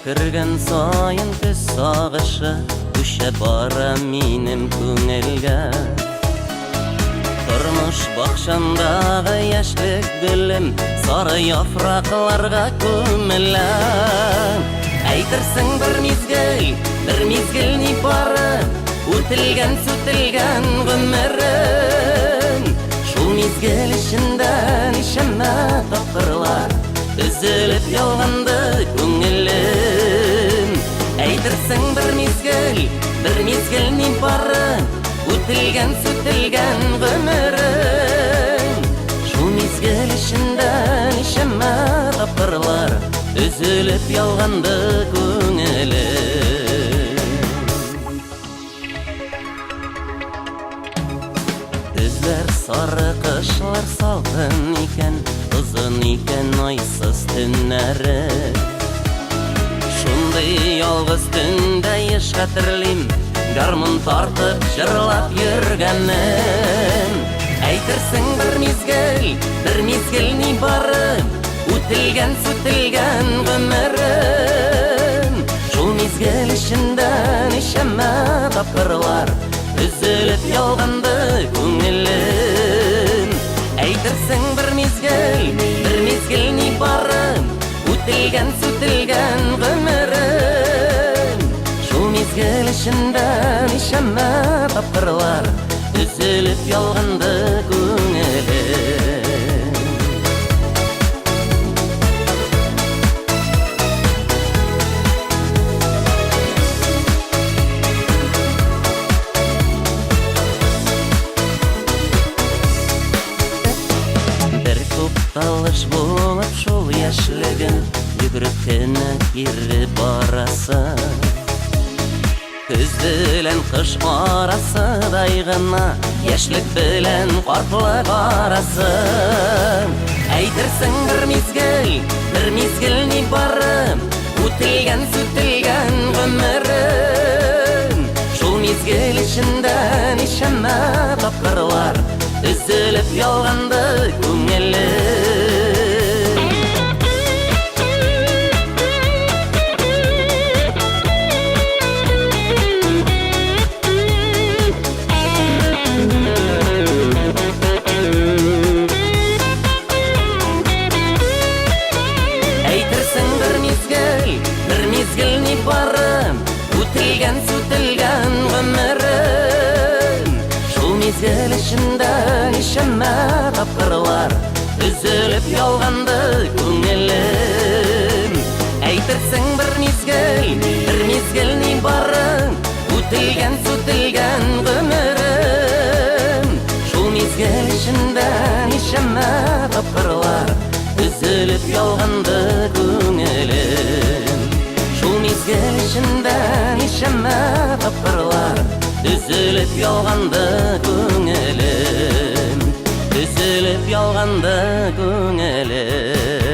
Кергән саен көз сагышы Күчә бара минем күңелгә. Тормыш бакчамдагы яшьлек гөлем Сары яфракларга күмелә. Әйтерсең бер мизгел, бер мизгел ни бары Үтелгән, сүтелгән гомерем. Шул мизгел эчендә ничәмә тапкырлар Өзелеп ялганды күңелем. Әйтерсең бер мизгел, бер мизгел ни бары Үтелгән, сүтелгән гомерем. Шул мизгел эчендә ничәмә тапкырлар Өзелеп ялганды күңелем. Көзләр сары, кышлар салкын икән, Озын икән айсыз төннәре. Шундый ялгыз төндә еш хәтерлим, Гармун тартып җырлап йөргәнем. Әйтерсең бер мизгел, бер мизгел ни бары, Үтелгән, сүтелгән гомерем. Шул мизгел эчендә ничәмә тапкырлар Өзелеп ялганды күңелем. Әйтерсең бер мизгел, бер мизгел ни бары, Үтелгән, сүтелгән гомерем. Шул мизгел эчендә ничәмә тапкырлар Өзелеп ялганды күңелем. Бер тукталыш булып шул яшьлегем, Йөгереп кенә кире барасы. Көз белән кыш арасыдай гына, Яшьлек белән картлык арасы. Әйтерсең бер мизгел, бер мизгел ни бары, Үтелгән, сүтелгән гомерем. Шул мизгел эчендә ничәмә тапкырлар Өзелеп ялганды күңелем. Әйтерсең бер мизгел, бер мизгел ни бары, Үтелгән, сүтелгән гомерем. Шул мизгел эчендә ничәмә тапкырлар Өзелеп ялганды күңелем. Әйтерсең бер мизгел, бер мизгел ни бары, Үтелгән, сүтелгән гомерем. Шул мизгел эчендә ничәмә тапкырлар Өзелеп ялганды күңелем. Шул мизгел эчендә ничәмә тапкырлар Өзелеп ялганды күңелем. Өзелеп ялганды күңелем.